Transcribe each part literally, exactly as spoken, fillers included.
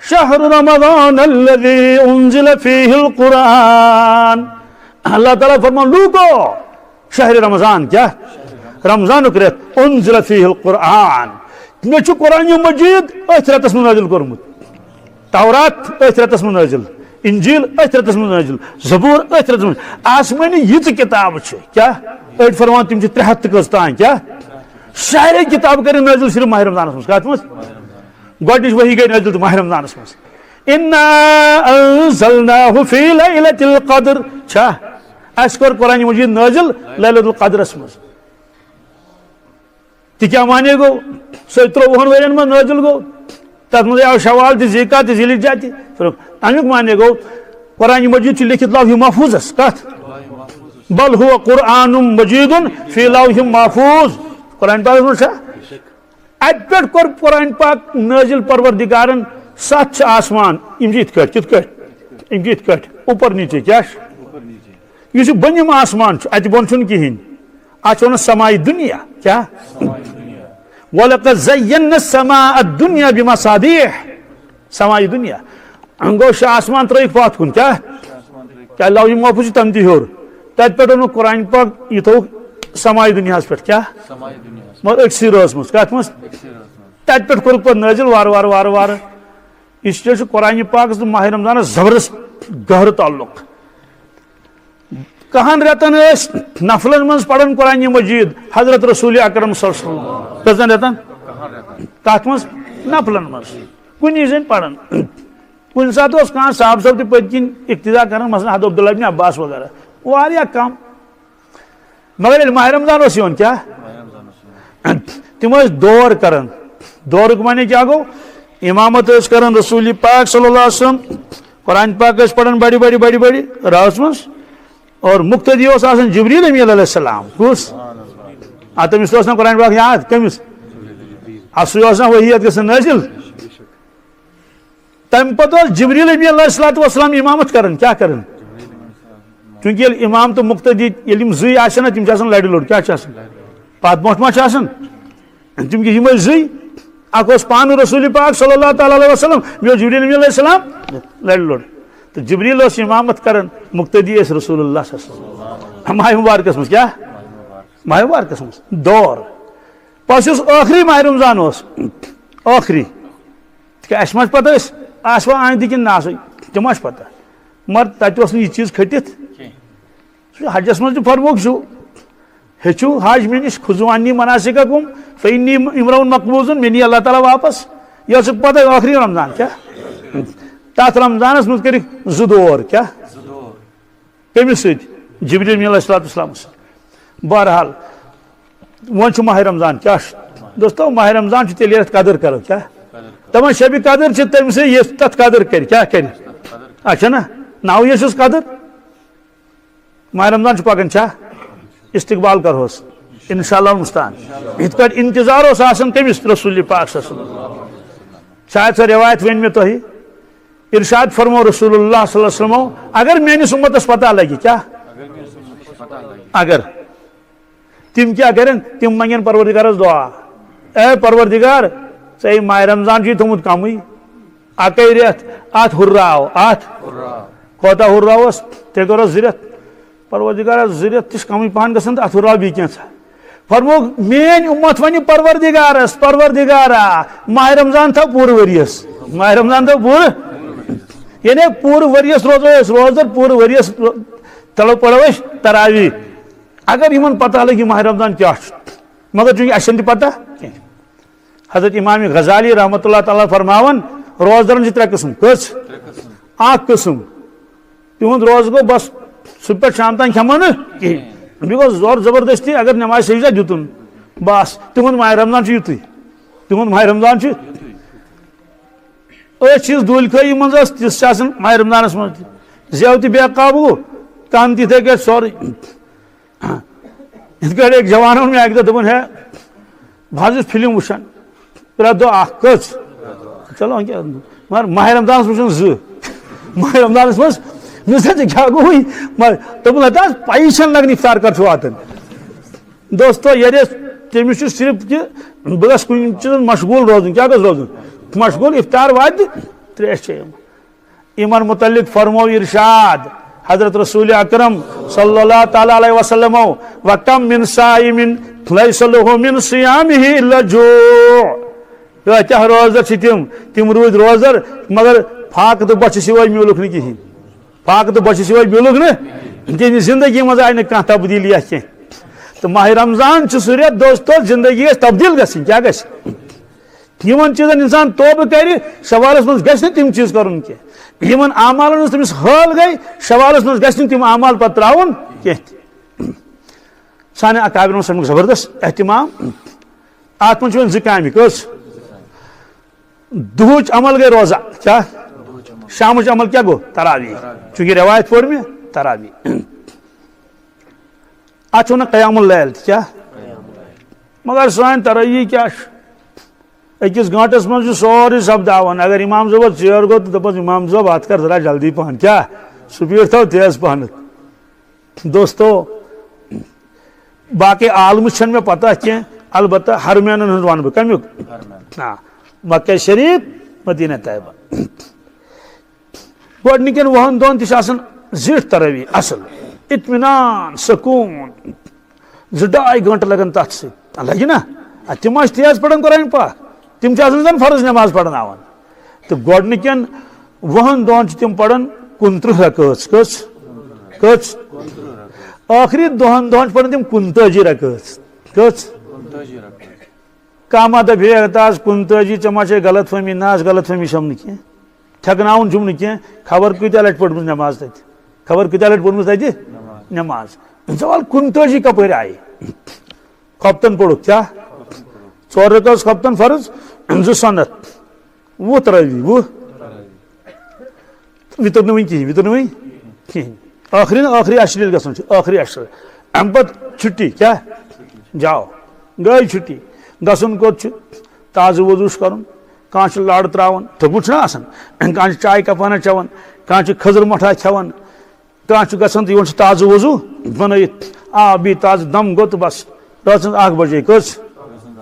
شهر رمضان الذي أنزل فيه القرآن۔ اللہ تعالیٰ فرمان، لوٗکو، شہر رمضان، کیا؟ رمضانُک رٮ۪تھ، أنزل فيه القرآن۔ مےٚ چھُ قرآن مجید أتھۍ رٮ۪تس منٛز نٲزِل کوٚرمُت۔ تورات أتھۍ رٮ۪تس منٛز نٲزِل، انجیل أتھۍ رٮ۪تس منٛز نٲزِل، زبور أتھۍ رٮ۪تس منٛز۔ آسمٲنی یہِ تہِ کِتابہٕ چھِ، کیا؟ أڑۍ فرمان تِم چھِ ترٛےٚ ہتھ تہٕ کٔژ تام، کیا؟ سارے کِتابہٕ کٔرِکھ نٲزِل صرف ماہِ رمضانس منٛز۔ کتھ منٛز؟ گۄڈٕنِچ وحی گٔے نٲزِل تہٕ ماہِ رمضانس منٛز۔ انا انزلناه فی لیلۃ القدر۔ چھا؟ اَسہِ کوٚر قرآن مجید نٲزِل لیلۃ القدرس منٛز۔ تہِ کیٛاہ معنی گوٚو؟ سُے ترٛۆوُہن ؤرین منٛز نٲزِل گوٚو۔ تتھ منٛز آو شوال تہِ، ذی قعدہ تہِ، ذی الحجہ تہِ۔ صرف امیُک معنی گوٚو، قرآن مجید چھُ لیکھِتھ لوح محفوظس۔ کتھ؟ بل هو قرآن مجید فی لوح محفوظ۔ قرآن پاکس منٛز چھا؟ اتہِ پٮ۪ٹھ کوٚر قرآن پاک نٲزِل پروردگارن۔ ستھ چھِ آسمان، یِم چھِ یِتھ کٲٹھۍ، کِتھ کٲٹھۍ؟ یِم چھِ یِتھ کٲٹھۍ، اوپر نیچے۔ کیٛاہ چھُ؟ یُس یہِ بۄنِم آسمان چھُ، اتہِ بۄن چھُنہٕ کِہیٖنۍ۔ اتھ چھِ ونان سماعی دُنیا۔ کیٛاہ؟ ولقد زینا السماء الدنیا بمصابیح۔ سماعی دُنیا۔ گوٚو شےٚ آسمان ترٲیِکھ پتھ کُن۔ کیٛاہ؟ کیٛاہ لوح محفوظ چھُ تَمہِ تہِ ہیوٚر۔ تَتہِ پٮ۪ٹھ اوٚنُکھ قرآن پاک، یہِ تھوٚوُکھ سماعی دُنیاہَس پٮ۪ٹھ۔ کیٛاہ؟ سماعی دُنیاہَس۔ مگر أکسٕے رٲژ منٛز۔ کَتھ منٛز؟ أکسٕے رٲژ منٛز۔ تَتہِ پٮ۪ٹھ کوٚرُکھ پَتہٕ نٲزِل وارٕ وارٕ، وارٕ وارٕ۔ اِسلیے چھُ قرآن پاکَس تہٕ ماہِ رمضانَس زبردست گہرٕ تعلق۔ کہن رٮ۪تن ٲسۍ نفلن منٛز پران قرآن مجید حضرت رسول اکرم صلی اللہ علیہ وسلم۔ کٔژن رٮ۪تن؟ کتھ منٛز؟ نفلن منٛز۔ کُنی زٔنۍ پران۔ کُنہِ ساتہٕ اوس کانٛہہ صاحب صٲب تہِ پٔتۍ کِنۍ اقتدا کران، مثلاً حضرت عبداللہ ابن عباس وغیرہ، واریاہ کم۔ مگر ییٚلہِ ماہِ رمضان اوس یِوان، کیٛاہ؟ تِم ٲسۍ دور کران۔ دورُک معنی کیٛاہ گوٚو؟ امامت ٲسۍ کران رسول پاک صلی اللہ علیہ وسلم، قرآن پاک ٲسۍ پران بڑِ بڑِ بڑِ بڑِ رٲژ منٛز۔ اور مقتدی اوس آسان جبریل امیٖن علیہ السلام۔ کُس؟ آ، تٔمِس اوس نہٕ قرآن پاک یاد۔ کٔمِس؟ اَسُے اوس نہٕ وحی یَتھ گژھان نٲزِل۔ تَمہِ پَتہٕ اوس جبریل امیٖن علیہ الصلوۃ والسلام امامت کران۔ کیٛاہ کران؟ چوٗنٛکہِ ییٚلہِ امام تہٕ مقتدی، ییٚلہِ یِم زٕے آسن نہ، تِم چھِ آسان لَڑِ لوٚڑ۔ کیٛاہ چھِ آسان؟ پَتھ برونٛٹھ ما چھِ آسان؟ تِم چھِ یِمَے زٕے۔ اکھ اوس پانہٕ رسول پاک صلی اللہ تعالیٰ علیہ وسلم، بیٚیہِ اوس جبریل امیٖن علیہ السلام لَڑِ لوٚڑ۔ تہٕ جبریل اوس امامت کران، مقتدی ٲسۍ رسول اللہ صلی اللہ علیہ وسلم۔ ماہِ مبارکس منٛز کیٛاہ؟ ماہِ مبارکس منٛز دور۔ پَتہٕ یُس ٲخری ماہِ رمضان اوس، ٲخری، تِکیٛازِ اَسہِ ما چھِ پَتہ أسۍ آسوا آمٕتۍ کِنہٕ نہ آسو، تہِ ما چھِ پَتہ۔ مگر تَتہِ اوس نہٕ یہِ چیٖز کھٔٹِتھ۔ سُہ حجس منٛز تہِ فرمووُکھ، چھُ ہیٚچھِو حج مےٚ نِش، خُذوٗ عَنِّی مَنَاسِکَکُم فَإِنِّی امرؤٌ مَقْبُوضٌ، مےٚ نی اللہ تعالیٰ واپس۔ یہِ ٲس پَتہٕ ٲخری رمضان۔ کیٛاہ؟ تَتھ رمضانَس منٛز کٔرِکھ زٕ دور۔ کیٛاہ؟ کٔمِس سۭتۍ؟ جبریل امیٖن علیہ الصلوۃ والسلام سۭتۍ۔ بہرحال، وۄنۍ چھُ ماہِ رمضان۔ کیٛاہ چھُ؟ دوستو، ماہِ رمضان چھُ تیٚلہِ یَتھ قدٕر کرو۔ کیٛاہ؟ دَپان شبِ قدٕر چھِ تٔمۍ سٕے، یُس تَتھ قدٕر کَرِ۔ کیٛاہ کَرِ؟ اَچھا نہ؟ ناوٕے یَس چھُس قدٕر۔ ماہِ رمضان چھُ پکان، چھا؟ استقبال کرہوس۔ انشاءاللہ المستعان۔ یِتھ پٲٹھۍ انتظار اوس آسان کٔمِس؟ رسول پاک صلی اللہ علیہ وسلم۔ شاید سۄ روایت ؤنۍ مےٚ تۄہہِ۔ ارشاد فرمو رسول اللہ صلی اللہ علیہ وسلمو، اگر میٲنِس اُمتس پتہ لگہِ، کیٛاہ؟ اگر تِم کیٛاہ کرن؟ تِم منگن پروردگارس دعا، اے پروردگار، ژےٚ ماہِ رمضان چھُے تھوٚمُت کمٕے، اَکٕے رٮ۪تھ، اَتھ ہُرراو، اَتھ کوتاہ ہُرراوس؟ تیٚلہِ کَرو زٕ رٮ۪تھ۔ پروردگارا، زٕ رٮ۪تھ تہِ چھِ کمٕے پہن گژھان تہٕ اَتھ ہُرراو بیٚیہِ کینٛژھا۔ فرمووُکھ، میٲنۍ اُمت وَنہِ پروردگارس، پروردگارا، ماہِ رمضان تھاو پوٗرٕ ؤریَس، ماہِ رمضان تھاو پوٗرٕ، یعنی پوٗرٕ ؤریَس روزو أسۍ روزدر، پوٗرٕ ؤریَس رو-، تَلو پَرو أسۍ تراویح۔ اگر یِمن پتہ لگہِ ماہِ رمضان کیٛاہ چھُ، مگر چوٗنٛکہِ اَسہِ چھَنہٕ تہِ پتہ کینٛہہ۔ حضرت امام غزالی رحمۃ اللہ تعالیٰ فرماوان، روزدرن چھِ ترٛےٚ قٕسم۔ کٔژ؟ اکھ قٕسم، تِہُنٛد روزٕ گوٚو بس صبح پٮ۪ٹھ شام تام کھٮ۪مو نہٕ کِہیٖنۍ، بیٚیہِ گوٚو زور زبردستی اگر نٮ۪مازِ سجدہ دیُتُن، بس تِہُنٛد ماہِ رمضان چھُ یُتُے، تِہُنٛد ماہِ رمضان چھُ۔ أتھۍ چیٖز دُلۍ خٲہی منٛز ٲس، تِژھ چھِ آسان ماہِ رمضانس منٛز تہِ۔ زیو تہِ بے قابوٗ، کَن تہِ یِتھَے کٲٹھۍ سورُے۔ یِتھ کٲٹھۍ أکۍ جوانن مےٚ اَکہِ دۄہ دوٚپُن، ہے، بہٕ حظ چھُس فِلم وٕچھان پرٛٮ۪تھ دۄہ اَکھ۔ کٔژ؟ چلو، وۄنۍ کیٛاہ؟ مگر ماہِ رمضانَس منٛز چھُنہٕ زٕ۔ ماہِ رمضانَس منٛز، مےٚ دوٚپُس، "ہے، ژےٚ کیٛاہ گوٚوُے؟" مگر دوٚپُن، "ہتا حظ، پَیی چھَنہٕ لَگان اِفطار کَر چھُ واتان۔" دوستو، ییٚلہِ أسۍ، تٔمِس چھُ صرف کہِ بہٕ گژھٕ کُنہِ چیٖزَس مشغوٗل روزُن۔ کیٛاہ گژھِ روزُن؟ مشغوٗل۔ اِفطار واتہِ، ترٛےٚ چھِ یِم۔ یِمن متعلق فرموو ارشاد حضرت رسول اکرم صلی اللہ تعالیٰ علیہ وسلمو، "وکم من صائم لیس لہ من صیامہ الا الجوع۔" کۭتیاہ روزدر چھِ تِم، تِم روٗدۍ روزدر، مگر فاقہٕ تہٕ بۄچھِ سوٲے میوٗلُکھ نہٕ کِہیٖنۍ۔ فاقہٕ تہٕ بۄچھِ سوٲے میوٗلُکھ نہٕ، تِہنٛدِ زندگی منٛز آیہِ نہٕ کانٛہہ تبدیٖلی اَتھ کینٛہہ۔ تہٕ ماہِ رمضان چھُ سُہ رٮ۪تھ، دوستو، زندگی گژھِ تبدیٖل گژھٕنۍ۔ کیٛاہ گژھِ؟ یِمن چیٖزن انسان توبہٕ کرِ، شوالس منٛز گژھِ نہٕ تِم چیٖز کرُن کینٛہہ۔ یِمن اعمالن منٛز تٔمِس حٲل گٔے، شوالس منٛز گژھِ نہٕ تِم اعمال پتہٕ تراوُن کینٛہہ تہِ۔ سانہِ اکابرن اوس امیُک زبردست اہتمام۔ اتھ منٛز چھِ وۄنۍ زٕ کامہِ۔ کٔژ؟ دُہٕچ عمل گٔے روزہ۔ کیٛاہ؟ شامٕچ عمل کیٛاہ گوٚو؟ تراویح۔ چوٗنٛکہِ رٮ۪وایت پٔر مےٚ، تراویح۔ اتھ چھِ ونان قیام اللیل تہِ۔ کیٛاہ؟ مگر سٲنۍ ترٲوی کیٛاہ چھُ؟ أکِس گٲنٛٹس منٛز چھُ سورُے سپداوان۔ اگر امام صٲبس ژیر گوٚو تہٕ دپس، "امام صٲب، اتھ کر ذرا جلدی پہن، کیٛاہ سپیڈ تھاو تیز پہنتھ۔" دوستو، باقی عالمہٕ چھنہٕ مےٚ پتہ کینٛہہ، البتہ حرمینن ہٕنٛز ونہٕ بہٕ۔ کمیُک؟ آ، مکہ شریف، مدینہ طیبہ۔ گۄڈنِکٮ۪ن وُہن دۄہن تہِ چھِ آسان زِٹھ تراویح، اصل اطمینان، سکوٗن۔ زٕ ڈاے گٲنٛٹہٕ لگان تتھ سۭتۍ، لگہِ نا؟ اتھ تِم ما چھِ تیز پران قرآن پاک؟ تِم چھِ آسان زن فرض نماز پرناوان۔ تہٕ گۄڈنِکٮ۪ن وُہن دۄہن چھِ تِم پران کُنترٕہ رکٲژ۔ کٔژ؟ کٔژ؟ ٲخری دۄہن دۄہن چھِ پران تِم کُنتٲجی رکٲژ۔ کٔژ؟ کانٛہہ ما دَپہِ، "ہے، تاز کُنتٲجی، ژےٚ ما چھے غلط فہمی؟" نہ حظ، غلط فہمی چھَم نہٕ کینٛہہ۔ ٹھیٚکناوُن چھُم نہٕ کینٛہہ۔ خبر کۭتیٛاہ لَٹہِ پٔرمٕژ نٮ۪ماز تَتہِ؟ خبر کۭتیٛاہ لَٹہِ پٔرمٕژ تَتہِ؟ نٮ۪ماز۔ سوال، کُنتٲجی کَپٲرۍ آیہِ؟ خۄفتَن پوٚرُکھ کیٛاہ؟ ژور رکعت خۄفتَن فرض، زٕ سُنت۔ وُہ ترٲوی، وُہ۔ وِتر نہٕ وٕنہِ کِہیٖنۍ، وِتر نہٕ وٕنہِ کِہیٖنۍ۔ ٲخری نہٕ، ٲخری عشرِ ییٚلہِ گژھُن چھُ، ٲخری عشرِ۔ اَمہِ پَتہٕ چھُٹی، کیٛاہ؟ جاو، گٔے چھُٹی۔ گژھُن کوٚت چھُ؟ تازٕ وضوٗ چھُ کَرُن۔ کانٛہہ چھُ لَڑ ترٛاوان، تھوٚکمُت چھُنہ آسان، کانٛہہ چھُ چاے کَپانا چٮ۪وان، کانٛہہ چھُ کھٔزٕر مۄٹھا کھٮ۪وان، کانٛہہ چھُ گژھان تہٕ یِوان چھُ تازٕ وضوٗ بَنٲیِتھ، آب یی تازٕ، دَم گوٚو تہٕ بَس۔ رٲژ ہٕنٛز اَکھ بَجے۔ کٔژ؟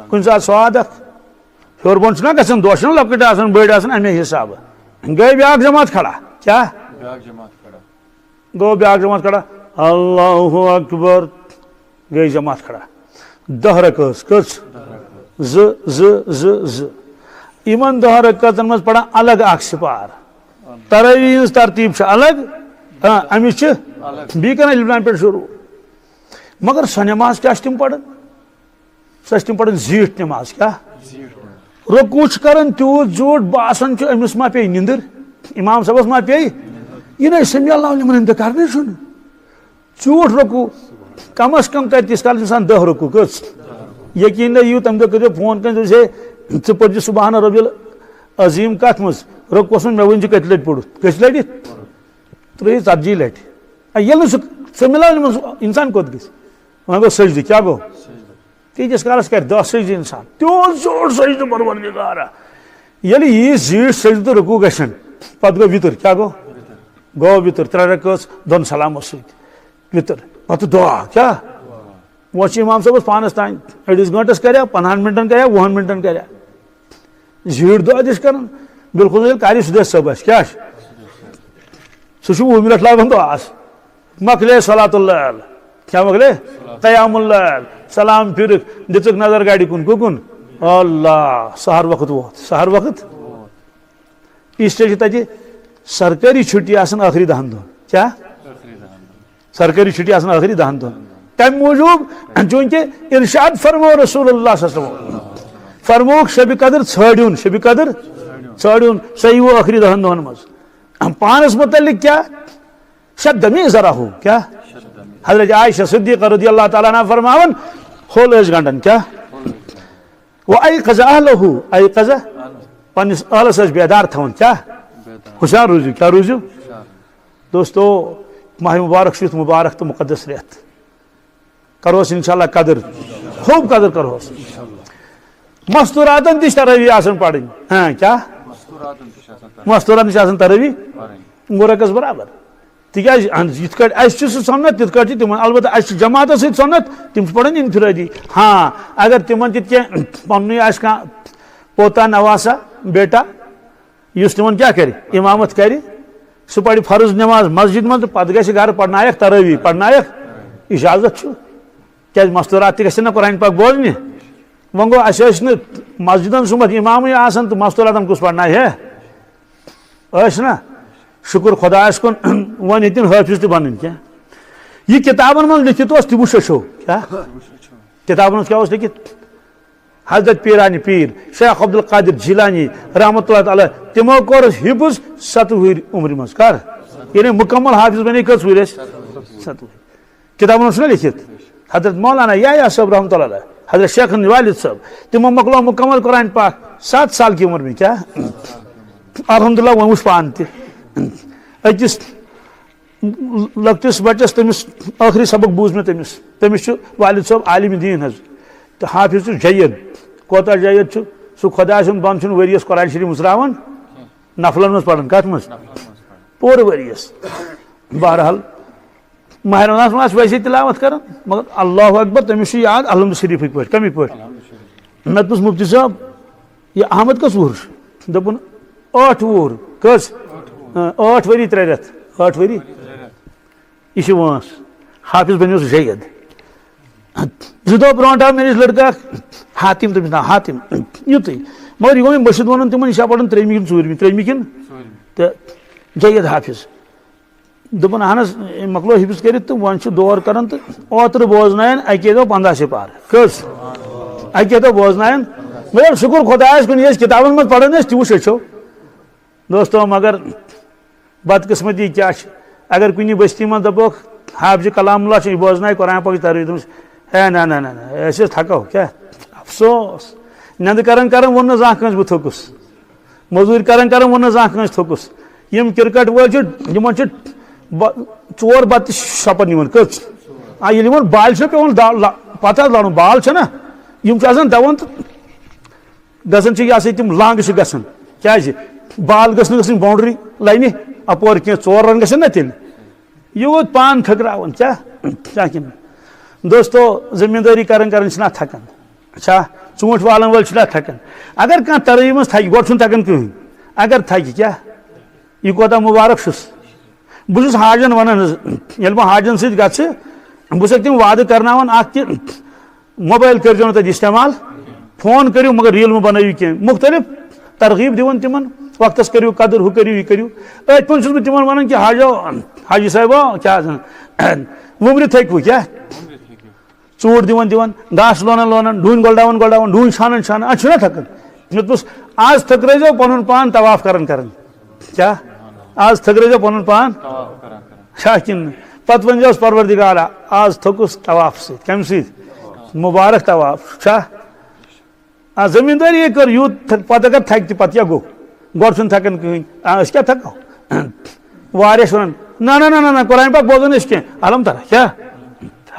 کُنہِ ساتہٕ سواد اَکھ۔ ہیوٚر بۄن چھُنہ گژھان، دۄہ چھِنہ لۄکٕٹۍ آسان، بٔڑۍ آسان، اَمے حِسابہٕ۔ گٔے بیٛاکھ جماعت کھڑا۔ کیٛاہ؟ بیٛاکھ جماعت کھڑا۔ گوٚو بیٛاکھ جماعت کھڑا، اللہ اکبر، گٔے جماعت کھڑا۔ دَہ رکٲژ۔ کٔژ؟ زٕ، زٕ، زٕ، زٕ۔ یِمن دَہن رکٲژن منٛز پران الگ اکھ سپار۔ تراویح ہٕنٛز ترتیب چھِ الگ، آ، اَمِچ چھِ بیٚیہِ کران الف لام پٮ۪ٹھ شروع۔ مگر سۄ نماز کیٛاہ چھِ تِم پران؟ سۄ چھِ تِم پران زیٖٹھ نماز۔ کیٛاہ؟ رکوع چھُ کران تیوٗت زیوٗٹھ، باسان چھُ أمِس ما پیٚیہِ نِندٕر، امام صٲبس ما پیٚیہِ۔ یہِ نَے سمع اللہ لمن حمدہ کرنٕے چھُنہٕ۔ زیوٗٹھ رکوع، کم از کم کرِ تیٖتِس کالس انسان دَہ رکوع۔ کٔژ؟ یقیٖن نَے یِیِو، تَمہِ دۄہ کٔرۍزیو فون کٲنٛسہِ، دوٚپُس، "ہے، ژٕ پٔرۍ زِ سبحان ربی العظیم کتھ منٛز؟ رکوعس منٛز مےٚ ؤنۍ زِ کٔژِ لٹہِ پوٚرُتھ؟" کٔژِ لٹہِ؟ ترٛٲیِو ژتجی لٹہِ۔ آ، ییٚلہِ نہٕ سُہ سمع اللہ لمن، انسان کوٚت گژھِ؟ وۄنۍ گوٚو سجدٕ، کیٛاہ گوٚو؟ تیٖتِس کالس کرِ دَہ سجدٕ انسان، تیوٗت زیوٗٹھ سجدٕ پروردگارا۔ ییٚلہِ یی زیٖٹھ سجدٕ تہٕ رکوع گژھن، پتہٕ گوٚو وِتر۔ کیٛاہ گوٚو؟ گوٚو وِتر، ترٛےٚ رکٲژ دۄن سلامو سۭتۍ۔ وِتر۔ پتہٕ دُعا۔ کیٛاہ؟ وۄنۍ چھُ امام صٲبس پانس تام، أڑِس گٲنٹس کریا، پندہن منٹن کریا، وُہن منٹن کریا۔ زیٖٹھ دُعا تہِ چھِ کران۔ بالکل ییٚلہِ کرِ سُہ دِژ صٲبس۔ کیٛاہ چھُ؟ سُہ چھُ وُہ منٹ لاگان دُعاہس۔ مۄکلے صلاۃ اللیل۔ کیٛاہ مۄکلے؟ قیام اللیل۔ سلام پھِرِکھ، دِژٕکھ نظر گاڑِ کُن، کُکُن؟ اللہ، سحر وقت ووت، سحر وقت۔ اس لیے چھِ تَتہِ سرکٲری چھُٹی آسان ٲخری دَہَن دۄہَن۔ کیٛاہ؟ سرکٲری چھُٹی آسان ٲخری دَہَن دۄہَن۔ تَمہِ موٗجوٗب، چوٗنٛکہِ ارشاد فرموو رسول اللہ صلی اللہ علیہ وسلم، فرمووُکھ، "شبِ قدر ژھٲنٛڈِو، شبِ قدر ژھٲنٛڈِو، سۄ یِیِوٕ ٲخری دَہَن دۄہَن منٛز۔" پانَس متعلق کیٛاہ؟ شد میزرہ۔ کیٛاہ؟ حضرت عائشہ صدیقہ رضی اللہ تعالیٰ عنہ فرماوان، ہول ٲسۍ گنٛڈان۔ کیٛاہ؟ "و ایقظ اہلہ"، ایقظ، پننِس اہلس ٲسۍ بیدار تھاوان۔ کیٛاہ؟ ہوشیار روٗزِو۔ کیٛاہ روٗزِو؟ دوستو، ماہ مبارک چھُ یُتھ مبارک تہٕ مقدس رٮ۪تھ۔ کرہوس انشاءاللہ قدر، خوب قدر کرہوس۔ مستوراتن تہِ چھِ تراویح آسان پرٕنۍ۔ ہاں، کیٛاہ؟ مستوراتن تہِ چھِ آسان تراویح۔ مستوراتن تہِ چھِ آسان تراویح پرٕنۍ۔ گوٚو رۄپیس برابر۔ تِکیٛازِ، اہن، یِتھ کٲٹھۍ اَسہِ چھُ سُہ سُنت، تِتھ کٲٹھۍ چھُ تِمن۔ البتہ اَسہِ چھُ جماعتس سۭتۍ سُنت، تِم چھِ پران انفرٲدی۔ ہاں، اگر تِمن تہِ کینٛہہ پننُے آسہِ کانٛہہ پوتا نواسا بیٹا، یُس تِمن کیٛاہ کرِ؟ امامت کرِ۔ سُہ پرِ فرض نماز مسجد منٛز تہٕ پتہٕ گژھِ گرٕ، پرنایکھ تراویح، پرنایکھ۔ اجازت چھُ۔ کیٛازِ مستورات تہِ گژھن نہ قرآن پاک بوزنہِ؟ وۄنۍ گوٚو، اسہِ ٲسۍ نہٕ مسجدن سُمتھ امامٕے آسان تہٕ مستوراتن کُس پرنایہِ ہے؟ ٲسۍ نہ؟ شُکر خۄدایس کُن، وۄنۍ ہیٚتِن حٲفظ تہِ بنٕنۍ کینٛہہ۔ یہِ کتابن منٛز لیکھِتھ اوس، تہِ وٕچھ أچھو۔ کیٛاہ؟ کتابن منٛز کیٛاہ اوس لیکھِتھ؟ حضرت پیران پیر شیخ عبدالقادر جیلانی رحمۃ اللہ تعالی، تِمو کوٚر حفظ ستہٕ وُہٕرۍ عمرِ منٛز۔ کر؟ یعنی مکمل حافظ بنے کٔژ وُہٕرۍ ٲسۍ؟ ستہٕ وُہٕرۍ۔ کتابن منٛز چھُنہ لیکھِتھ؟ حضرت مولانا یحییٰ صٲب رحمۃ اللہ علیہ، حضرت شیخ والد صٲب، تِمو مۄکلو مکمل قرآن پاک ستھ سال کی عمر میں۔ کیٛاہ؟ الحمدللہ، وۄنۍ وٕچھ پانہٕ تہِ۔ أکِس لۄکٹِس بچس، تٔمِس ٲخری سبق بوٗز مےٚ تٔمِس۔ تٔمِس چھُ والد صٲب عالم دین حظ، تہٕ حافظ چھُ جید۔ کوتاہ جید چھُ؟ سُہ خۄداے سُنٛد بنٛد چھُنہٕ ؤریَس قرآن شریٖف مُژراوان، نفلن منٛز پران۔ کتھ منٛز؟ پوٗرٕ ؤریَس۔ بہرحال، ماہ رمضانس منٛز آسہِ ویسے تلاوت کران، مگر اللہ اکبر، تٔمِس چھُ یاد الحمد شریٖفٕکۍ پٲٹھۍ۔ کَمِکۍ پٲٹھۍ؟ مےٚ دوٚپمَس، مُفتی صٲب، یہِ احمد کٔژ وُہُر چھُ؟ دوٚپُن، ٲٹھ وُہُر۔ کٔژ؟ آ، ٲٹھ ؤری ترٛےٚ رٮ۪تھ۔ ٲٹھ ؤری؟ یہِ چھِ وٲنٛس۔ حافظ بنیوس جید۔ زٕ دۄہ برونٛٹھ آو مےٚ نِش لٔڑکہٕ اکھ، حاتم، تٔمِس ناو حاتم، یُتُے۔ مگر یہِ گوٚو مےٚ مٔشِتھ وَنُن تِمن، یہِ چھا پَران ترٛیٚیِمہِ کِنہٕ ژوٗرمہِ؟ ترٛیٚیِمہِ کِنہٕ؟ تہٕ جید حافظ۔ دوٚپُن، اہن حظ، أمۍ مۄکلو حفظ کٔرِتھ تہٕ وۄنۍ چھُ دور کران تہٕ اوترٕ بوزنایَن اَکے دۄہ پنٛداہ سِپارٕ۔ کٔژ؟ اَکے دۄہ بوزنایَن۔ مگر شُکُر خۄدایَس کُن، یہِ أسۍ کِتابَن منٛز پَران ٲسۍ، تہِ وٕچھ أچھو۔ دوستو، مگر بدقسمتی کیٛاہ چھِ؟ اگر کُنہِ بستی منٛز دَپوکھ، حافظ کلام اللہ چھُ، یہِ بوزنایہِ قرآن پاک چھِ تَرٲوِتھ، دوٚپمَس، ہے، نہ، نہ، نہ، نہ، أسۍ حظ تھَکو، کیٛاہ؟ افسوس۔ نٮ۪نٛدٕ کران کران ووٚن نہٕ زانٛہہ کٲنٛسہِ، بہٕ تھوٚکُس۔ مٔزوٗرۍ کران کران ووٚن نہٕ زانٛہہ کٲنٛسہِ، تھوٚکُس۔ یِم کرکٹ وٲلۍ چھِ، یِمن چھِ ب-، ژور بتہٕ شۄپن یِوان۔ کٔژ؟ آ، ییٚلہِ یِمن بالہِ چھُ پٮ۪وان دا-، لا-، پتہٕ حظ لارُن، بال چھےٚ نا، یِم چھِ آسان دَوان تہٕ گژھان چھِ، یہِ ہسا یہِ تِم لانٛگہٕ چھِ گژھان۔ کیٛازِ؟ بال گٔژھ نہٕ گژھٕنۍ باونڈری لاینہِ اپور کینٛہہ، ژور رن گژھن نا تیٚلہِ۔ یہِ ووت پان تھٔکراوان، کیٛاہ؟ کیٛاہ کِنہٕ؟ دوستو، زٔمیٖندٲری کران کران چھِنہ تھکان؟ اچھا، ژوٗنٛٹھۍ والن وٲلۍ چھِنہ تھکان؟ اگر کانٛہہ ترٲوی منٛز تھکہِ، گۄڈٕ چھُنہٕ تھکان کٕہٕنۍ۔ اگر تھکہِ، کیٛاہ؟ یہِ کوتاہ مُبارک چھُس۔ بہٕ چھُس حاجن ونان حظ، ییٚلہِ بہٕ حاجن سۭتۍ گژھٕ، بہٕ چھُسکھ تِم وعدٕ کرناوان اکھ کہِ موبایل کٔرۍزیو نہٕ تَتہِ استعمال، فون کٔرِو مگر ریٖل مہٕ بنٲیِو کینٛہہ، مُختٔلِف ترغیٖب دِوان تِمن، وقتس کٔرِو قدر، ہُہ کٔرِو، یہِ کٔرِو۔ أتھۍ پٲٹھۍ چھُس بہٕ تِمن ونان کہِ حاجو، حاجی صٲبو، کیٛاہ زن، وُمرِ تھٔکوٕ کیٛاہ؟ ژوٗنٛٹھۍ دِوان دِوان، گاسہٕ لونان لونان، ڈوٗنۍ گۄلڈاوان گۄلڈاوان، ڈوٗنۍ چھانان چھانان، اَتھ چھُنہ تھکان۔ مےٚ دوٚپُس، آز تھٔکرٲیزیو پنُن پان طواف کران کران۔ کیٛاہ؟ آز تھٔکرٲیزیو پنُن پان۔ چھا کِنہٕ نہٕ؟ پتہٕ ؤنۍ زیوس پروردگارا، آز تھوٚکُس طواف سۭتۍ۔ کمہِ سۭتۍ؟ مُبارک طواف چھا؟ آ، زٔمیٖندٲری ہے کٔر یوٗت تھٔک-، پتہٕ اگر تھکہِ تہِ، پتہٕ کیٛاہ گوٚو؟ گۄڈٕ چھُنہٕ تھکان کٕہٕنۍ۔ آ، أسۍ کیٛاہ تھکو؟ واریاہ چھِ ونان، نہ، نہ، نہ، نہ، نہ، قرآن پاک بوزو نہٕ أسۍ کینٛہہ۔ الم ترا کیٛاہ؟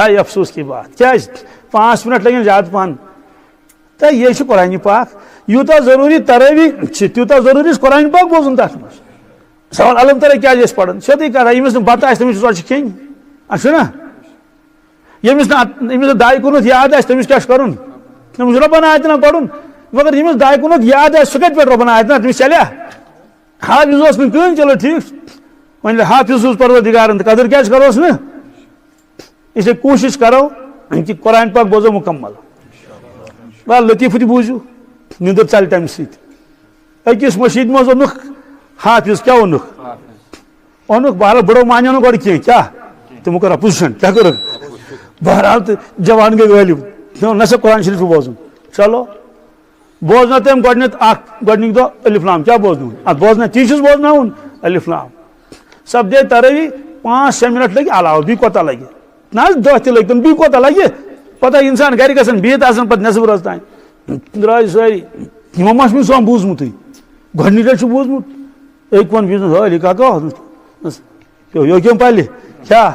ہاے افسوس کی بات۔ کیٛازِ؟ پانٛژھ منٹ لگن زیادٕ پہن۔ تہٕ یہِ چھُ قرآنِ پاک۔ یوٗتاہ ضروٗری ترٲوی چھِ، تیوٗتاہ ضروٗری چھُ قرآنِ پاک بوزُن تَتھ منٛز۔ سوال، الم ترا کیٛازِ ٲسۍ پران؟ سیوٚدُے کتھا، ییٚمِس نہٕ بتہٕ آسہِ، تٔمِس چھُ سۄ چھِ کھیٚنۍ۔ اَسہِ چھُنہ؟ ییٚمِس نہٕ اَتھ، ییٚمِس نہٕ دایہِ کُنُتھ یاد آسہِ، تٔمِس کیٛاہ چھُ کرُن؟ تٔمِس چھُ رۄبنا آتنا پرُن۔ مگر ییٚمِس دایہِ کُنُتھ یاد آسہِ، سُہ کتہِ پرِ رۄبنا آتنا؟ تٔمِس چلیا؟ حافظ اوس نہٕ کٕہٕنۍ، چلو ٹھیٖک چھُ۔ وۄنۍ ییٚلہِ حافظ اوس پروردگارن، تہٕ قدر کیٛازِ کروس نہٕ؟ اس لیے کوٗشِش کرو کہِ قرآن پاک بوزو مُکمل۔ بہٕ لطیفہٕ تہِ بوٗزِو، نیٚنٛدٕر ژَلہِ تَمہِ سۭتۍ۔ أکِس مٔشیٖد منٛز اوٚنُکھ حافظ، کیٛاہ اوٚنُکھ؟ اوٚنُکھ، بہرحال بٕڈو مانیو نہٕ گۄڈٕ کینٛہہ، کیٛاہ؟ تِمو کوٚر اپوزیشن، کیٛاہ کوٚرُکھ؟ بہرحال تہٕ جوان گٔے غٲلِب، نہ سا قرآن شریٖف چھُ بوزُن۔ چلو، بوزنٲو تٔمۍ گۄڈٕنیتھ اکھ، گۄڈٕنِکۍ دۄہ الف لام، کیٛاہ بوزناوُن؟ اتھ بوزنٲو، تی چھُس بوزناوُن، الف لام۔ سپدے ترٲوی، پانٛژھ شےٚ منٹ لٔگۍ علاوٕ، بیٚیہِ کوتاہ لگہِ؟ نہ حظ، دہ تہِ لٔگۍ تِم، بیٚیہِ کوتاہ لگہِ؟ پتہ انسان گرِ گژھان، بِہِتھ آسان پتہٕ نٮ۪صٕف رٲژ تام۔ درٛاے سٲری، یِمو ما چھُ مےٚ سۄ بوٗزمُتٕے؟ گۄڈٕنِچ لٹہِ چھُ بوٗزمُت، أکۍ ووٚن بیٚیِس، "ہے علی کاکا، پیوٚو یوکیم پلہِ۔ کیٛاہ؟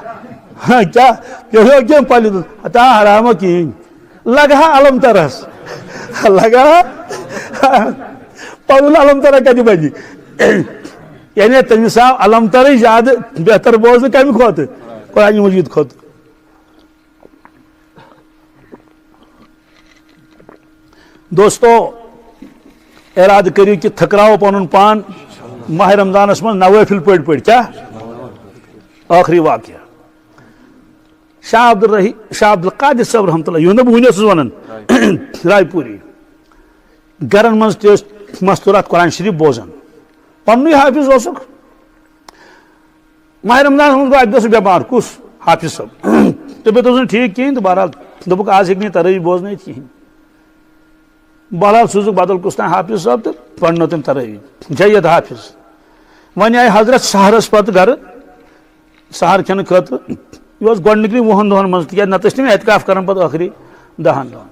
ہا، کیٛاہ؟ پیوٚو یوکیم پلہِ؟" دوٚپُس، "ہتا حرامہ کِہیٖنۍ۔ لگہٕ ہا الم ترس۔ لگہٕ ہا۔" پنُن الم ترا کتہِ بنہِ؟ یعنی تٔمِس آو الم ترٕے زیادٕ بہتر بوزنہٕ کمہِ کھۄتہٕ؟ قرآن مجید کھۄتہٕ۔ دوستو، ارادٕ کٔرِو کہِ تھٔکراوو پنُن پان، ماہ رمضانس منٛز نوٲفِل پٔرۍ پٔرۍ کیٛاہ؟ ٲخری واقعہ۔ شاہ عبدالرحی، شاہ عبدالقادر صٲب رحمتہ اللہ، یِہُنٛد بہٕ وٕنہِ اوسُس وَنان، راے پوٗری۔ گرن منٛز تہِ ٲسۍ مستوٗرات قرآن شریٖف بوزان۔ پننُے حٲفظ اوسُکھ۔ ماہ رمضانس منٛز گوٚو اَکہِ دۄہ سُہ بٮ۪مار۔ کُس؟ حٲفظ صٲب۔ طبیعت اوس نہٕ ٹھیٖک کِہیٖنۍ تہٕ بہرحال دوٚپُکھ، آز ہیٚکہِ نہٕ یہِ ترٲوی بوزنٲیِتھ کِہیٖنۍ۔ بہرحال سوٗزُکھ بدل کُس تام حٲفظ صٲب تہٕ پرنٲو تٔمۍ ترٲوی۔ جید حٲفظ۔ وۄنۍ آیہِ حضرت سحرس پتہٕ گرٕ، سحر کھٮ۪نہٕ خٲطرٕ۔ یہِ اوس گۄڈٕنِکٮ۪ن وُہن دۄہن منٛز، تِکیازِ نتہٕ ٲسۍ تِم اعتکاف کران پتہٕ ٲخری دہن دۄہن۔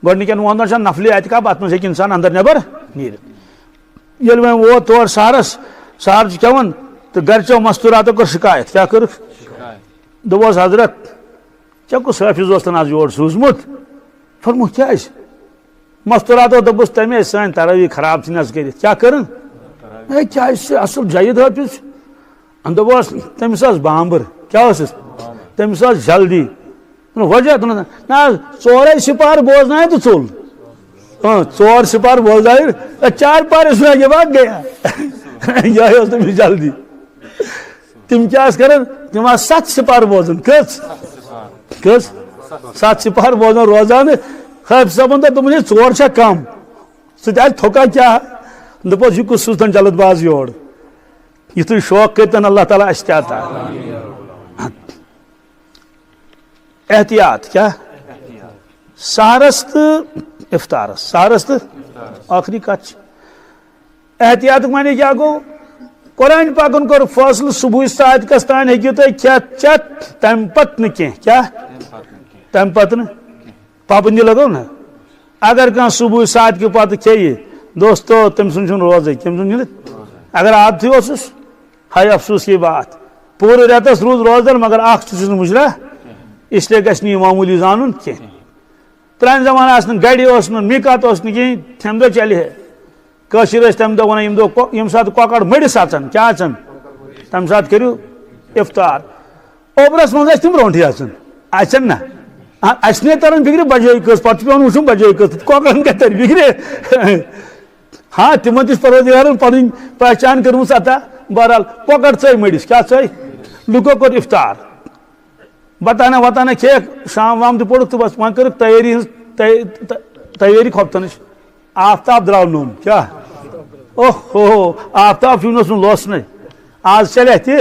گۄڈٕنِکٮ۪ن وُہن دۄہن چھُ نفلی اعتکاف، اتھ منٛز ہیٚکہِ انسان اندر نٮ۪بر نیٖرِتھ۔ ییٚلہِ وۄنۍ ووت تور سحرس، سحر چھُ کھٮ۪وان تہٕ گرِچو مستوٗراتو کٔر شکایت۔ کیٛاہ کٔرٕکھ؟ دوٚپُس، حضرت، ژےٚ کُس حٲفظ اوس تَن آز یور سوٗزمُت؟ فرموو، کیٛازِ؟ مستوراتو دوٚپُس، تٔمۍ ٲسۍ سٲنۍ تراویح خراب ژھٕنۍ حظ کٔرِتھ۔ کیٛاہ کٔرٕن؟ ہے، کیٛازِ چھِ اَصٕل جید حٲفظ؟ دوٚپُس، تٔمِس ٲس بامبر۔ کیٛاہ ٲسٕس؟ تٔمِس ٲس جلدی۔ دوٚپُن، وجہ؟ دوٚپُن، نہ حظ، ژورے سِپار بوزنایہِ تہٕ ژوٚل۔ اۭں، ژور سِپار بوزنایہِ، اے، چار پار سُنا، یہ بات گیا۔ یِہوٚے اوس تٔمِس جلدی۔ تِم کیٛاہ ٲسۍ کران؟ تِم ٲسۍ ستھ سِپار بوزان۔ کٔژ؟ کٔژ؟ ستھ سِپار بوزان روزان۔ حٲفظ صٲبن دوٚپ، دوٚپُن، ہے، ژور چھا کم؟ سُہ تہِ آسہِ تھوٚکا کیٛاہ؟ دوٚپُس، یہِ کُس سوٗزتھن جلد باز یور؟ یُتھُے شوق کٔرۍتن اللہ تعالیٰ اَسہِ تہِ عطا۔ احتیاط کیٛاہ؟ سحرس تہٕ افطارس۔ سحرس تہٕ ٲخری کتھ چھِ۔ احتیاطُک معنی کیٛاہ گوٚو؟ قرآن پاکن کوٚر فٲصلہٕ، صبحٕچ ساعت کس تام ہیٚکِو تُہۍ کھٮ۪تھ چٮ۪تھ، تَمہِ پتہٕ نہٕ کینٛہہ۔ کیٛاہ؟ تَمہِ پتہٕ نہٕ۔ پابندی لگٲو نا۔ اگر کانٛہہ صبحٕچ ساعت کہِ پتہٕ کھیٚیہِ، دوستو، تٔمۍ سُنٛد چھُنہٕ روزے۔ کٔمۍ سُنٛد چھُنہٕ؟ اگر عادتھٕے اوسُس، ہاے افسوس کی بات۔ پوٗرٕ رٮ۪تس روٗد روزدر، مگر اکھ چیٖز چھُس نہٕ مُجرا، اس لیے گژھِ نہٕ یہِ معموٗلی زانُن کینٛہہ۔ پرانہِ زمانہٕ آسہٕ نہٕ گرِ، اوس نہٕ میٖقات، اوس نہٕ کِہیٖنۍ، تَمہِ دۄہ چلہِ ہے۔ کٲشِر ٲسۍ تَمہِ دۄہ وَنان، ییٚمہِ دۄہ کۄ-، ییٚمہِ ساتہٕ کۄکَر مٔڑِس اَژَن، کیٛاہ اَژَن؟ تَمہِ ساتہٕ کٔرِو افطار۔ اوبرَس منٛز ٲسۍ تِم برونٛٹھٕے اَژان۔ اَژَن نہ؟ آ، اَسہِ نَے تَران فِکرِ بَجٲے کٔژ، پَتہٕ چھُ پٮ۪وان وٕچھُن بَجٲے کٔژ، کۄکرَن کَتہِ تَرِ فِکرِ؟ ہاں، تِمَن تہِ چھُ پروردگارَن پَنٕنۍ پہچان کٔرمٕژ عطا۔ بہرحال، کۄکَر ژٔے مٔڑِس، کیٛاہ ژٔے؟ لُکو کوٚر افطار۔ بتانہ وتانہ کھیٚیَکھ، شام وام تہِ پوٚرُکھ تہٕ بس وۄنۍ کٔرٕکھ تیٲری ہٕنٛز، تَے-، تَ-، تیٲری خۄفتنٕچ۔ آفتاب درٛاو نوٚن۔ کیٛاہ؟ اوہ ہو، آفتاب چھُ نہٕ اوسمُت لوسنٕے۔ آز چلہِ اَتھِ۔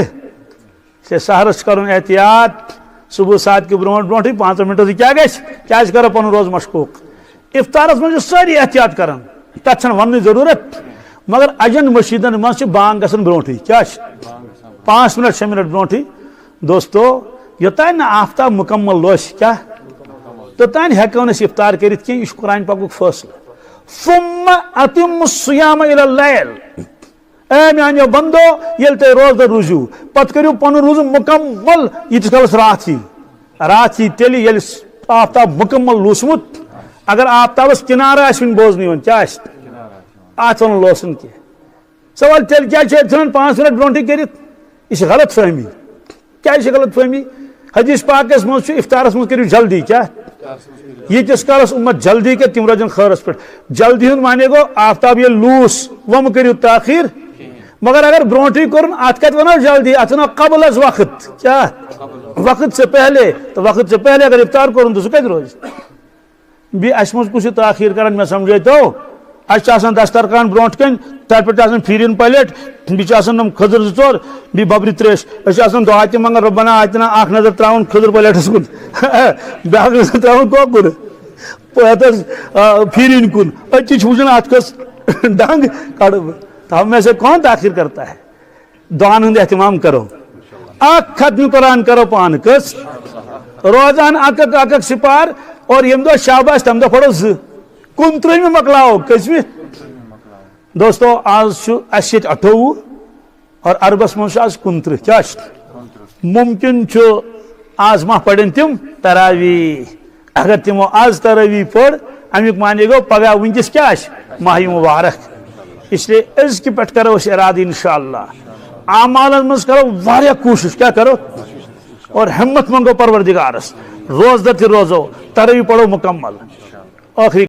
ژےٚ سحرس چھُ کرُن احتیاط۔ صبح ساعت کہِ برونٛٹھ برونٛٹھٕے پانٛژن منٹن سۭتۍ کیٛاہ گژھِ؟ کیٛازِ کرو پنُن روزٕ مشکوک؟ افطارس منٛز چھِ سٲری احتیاط کران، تتھ چھنہٕ وننٕچ ضروٗرت۔ مگر اجن مشیٖدن منٛز چھِ بانگ گژھان برونٛٹھٕے۔ کیٛاہ چھِ؟ پانٛژھ منٹ، شےٚ منٹ برونٛٹھٕے۔ دوستو، یوٚتانۍ نہٕ آفتاب مکمل لوسہِ، کیٛاہ؟ توٚتانۍ ہٮ۪کو نہٕ أسۍ افطار کٔرِتھ کینٛہہ۔ یہِ چھُ قرآن پاکُک فٲصلہٕ۔ ثم اتم الصیام الی اللیل۔ اے میانیو بندو، ییٚلہِ تُہۍ روزدر روٗزِو، پتہٕ کٔرِو پنُن روزٕ مکمل ییٖتِس کالس راتھ یی۔ راتھ یی تیٚلہِ، ییٚلہِ آفتاب مکمل لوٗسمُت، اگر آفتابس کنارٕ آسہِ وُنہِ بوزنہٕ یِوان، کیٛاہ آسہِ؟ اتھ ونان لوسُن کینٛہہ۔ سوال، تیٚلہِ کیٛازِ چھِ أسۍ ژھٕنان پانٛژھ منٹ برونٛٹھٕے کٔرِتھ؟ یہِ چھِ غلط فہمی۔ کیٛازِ چھِ غلط فہمی؟ حدیث پاکس منٛز چھُ افطارس منٛز کٔرِو جلدی۔ کیٛاہ؟ ییٖتِس کالس اُمت جلدی کرِ، تِم روزن خٲرس پٮ۪ٹھ۔ جلدی ہُنٛد معنی گوٚو، آفتاب ییٚلہِ لوٗس، وۄنۍ مہٕ کٔرِو تاخیر۔ مگر اگر برونٛٹھٕے کوٚرُن، اتھ کتہِ ونو جلدی؟ اتھ ونو قبل از وقت۔ کیٛاہ؟ وقت سے پہلے۔ تو وقت سے پہلے اگر افطار کوٚرُن، تو سُہ کتہِ روزِ؟ بیٚیہِ اَسہِ منٛز کُس چھُ تاخیر کران، مےٚ سمجھٲے تو؟ اَسہِ چھُ آسان دسترخوان برونٛٹھ کَنۍ، تَتھ پٮ۪ٹھ چھُ آسان پھیٖرِن پلیٹ، بیٚیہِ چھِ آسان یِم کھٔزٕر زٕ ژور، بیٚیہِ ببرِ ترٛیش۔ أسۍ چھِ آسان دُعا تہِ منٛگان، ربنا آتنا، اکھ نظر ترٛاوان کھٔزٕر پلیٹس کُن، بیٛاکھ نظر ترٛاوان کۄکُر۔ پتہٕ حظ، آ، پھیٖرِن کُن، أتی چھُ وٕچھان اَتھ کۄس ڈنٛگ کڑٕ بہٕ۔ تو ہم میں سے کون تاخیر کرتا ہے؟ دعان ہُنٛد اہتمام کرو۔ اکھ ختم قرآن کرو پانہٕ۔ کٔژ؟ روزان اکھ اکھ، اکھ اکھ سپار، اور ییٚمہِ دۄہ شب آسہِ، تَمہِ دۄہ پرو زٕ۔ کُنترٕہمہِ مۄکلاوو۔ کٔژمہِ؟ دوستو، آز چھُ اَسہِ ییٚتہِ اَٹھووُہ اور عربس منٛز چھُ آز کُنترٕہ۔ کیٛاہ چھُ؟ مُمکِن چھُ آز ما پرن تِم تراویح۔ اگر تِمو آز تراویح پٔر، امیُک معنی گوٚو پگاہ وٕنکیٚس کیٛاہ آسہِ؟ ماہِ مبارک۔ اس لیے أزکہِ پٮ۪ٹھ کرو أسۍ ارادٕ انشاءاللہ۔ اعمالن منٛز کرو واریاہ کوٗشش، کیٛاہ کرو؟ اور ہمت منٛگو پروردگارس، روزدر تہِ روزو، تراویح پرو مکمل۔ ٲخری